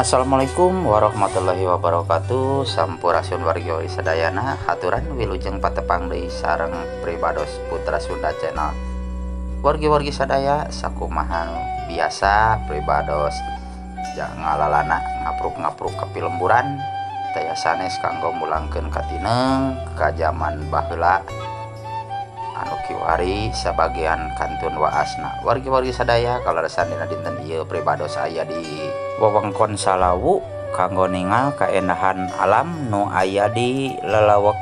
Assalamualaikum warahmatullahi wabarakatuh. Sampurasun wargi sadayana, haturan wilujeng patepang deui sareng Pribados Putra Sunda Channel. Wargi-wargi sadaya, sakumaha biasa Pribados ngalalana ngapruk-ngapruk ka pilemburan taya sanes kanggo mulangkeun katineng ka jaman baheula anu kiwari sabagian kantun waasna. Wargi-wargi sadaya, kaleresan dina dinten ieu Pribados aya di wewengkon Salawu kanggo ningal kaendahan alam nu aya di lelewek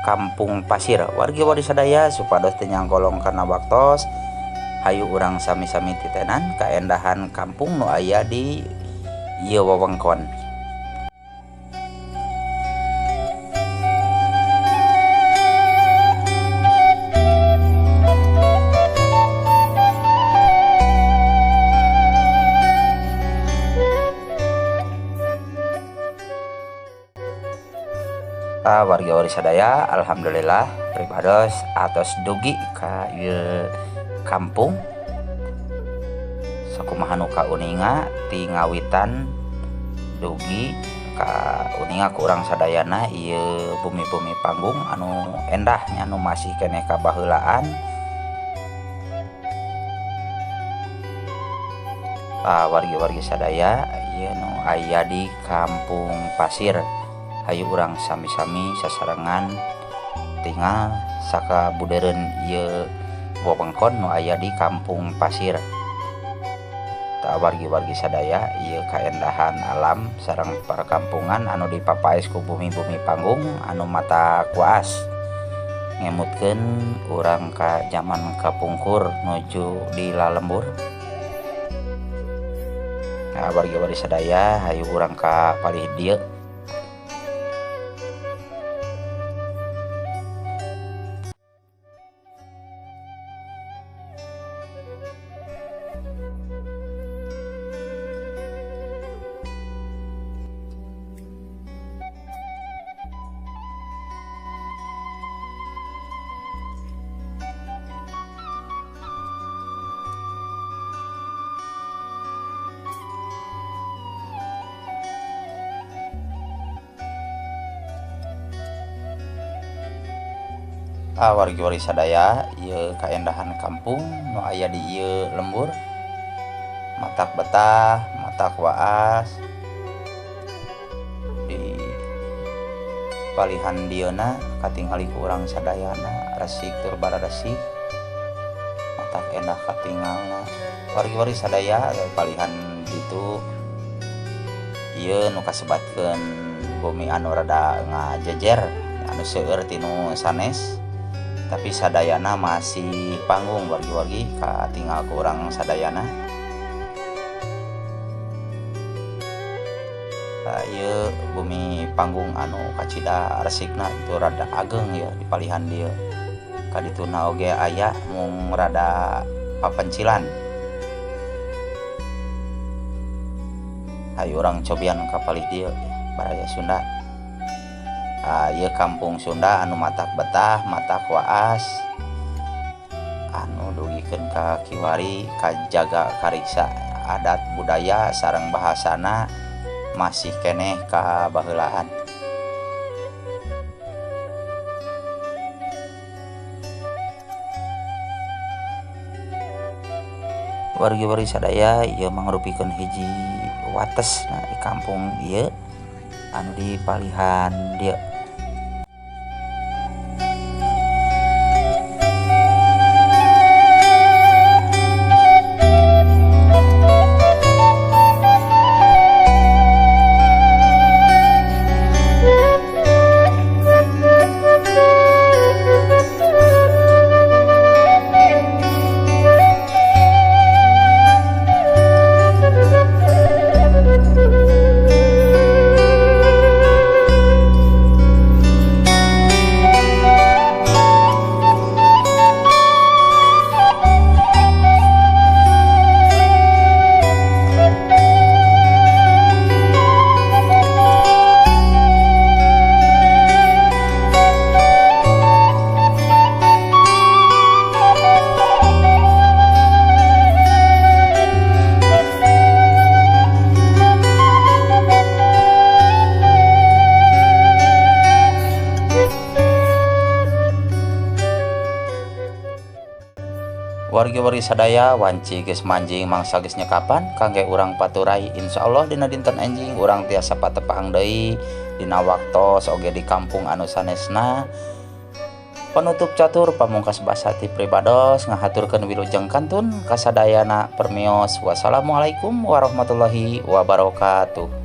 Kampung Pasir. Wargi-wargi sadaya, supados teu nyangkolong kana waktos, hayu urang sami-sami titenan kaendahan kampung nu aya di ieu wewengkon. Warga-wargi sadaya, alhamdulillah Pribados atos dugi ka ieu kampung. Sakumaha nu kauninga ti ngawitan dugi ka uninga ku urang sadayana ieu bumi-bumi panggung anu endah nya, anu masih keneh kabaheulaan. Wargi-wargi sadaya, ieu nu aya di Kampung Pasir. Hayu urang sami-sami sasarengan tinggal sakabudereun ieu wewengkon nu aya di Kampung Pasir. Tah wargi-wargi sadaya, ieu kaendahan alam sareng perkampungan anu dipapaes ku bumi-bumi panggung anu mata kuas ngemutkeun urang ka jaman kapungkur nuju di lalembur. Nah, wargi-wargi sadaya, hayu urang ka palih dieu. Wargi-wargi sadaya, ieu kaendahan kampung nu aya di ieu lembur. Matak betah, matak waas. Di palihan dieuna katingali ku urang sadayana resik tur bararesik. Matak endah katingalna. Wargi-wargi sadaya, palihan ditu ieu nu kasebatkeun bumi anu rada ngajejer, anu seueur tinu sanes. Tapi sadayana masih panggung wargi-wargi katingal ku urang sadayana. Ieu bumi panggung anu kacida resikna itu rada ageng ya di palihan dieu. Kadituna oge aya mung rada papencilan. Hayu urang cobian ka palih dieu baraya Sunda. Ieu kampung Sunda anu matak betah, matak waas, anu dugikeun ka kiwari kajaga kariksa adat budaya sareng bahasana masih keneh kabaheulaan. Wargi-wargi sadaya, ieu mangrupikeun hiji wates nah, di kampung ieu anu di palihan dieu. Wargi-wargi sadaya, wanci geus manjing, mangsa geus nyekapan kangge urang paturai. Insyaallah dina dinten enjing urang tiasa patepang deui dina waktos oge di kampung anu sanesna. Penutup catur pamungkas basa ti pribados ngahaturkeun wilujeng kantun kasadayana, permios. Wassalamualaikum warahmatullahi wabarakatuh.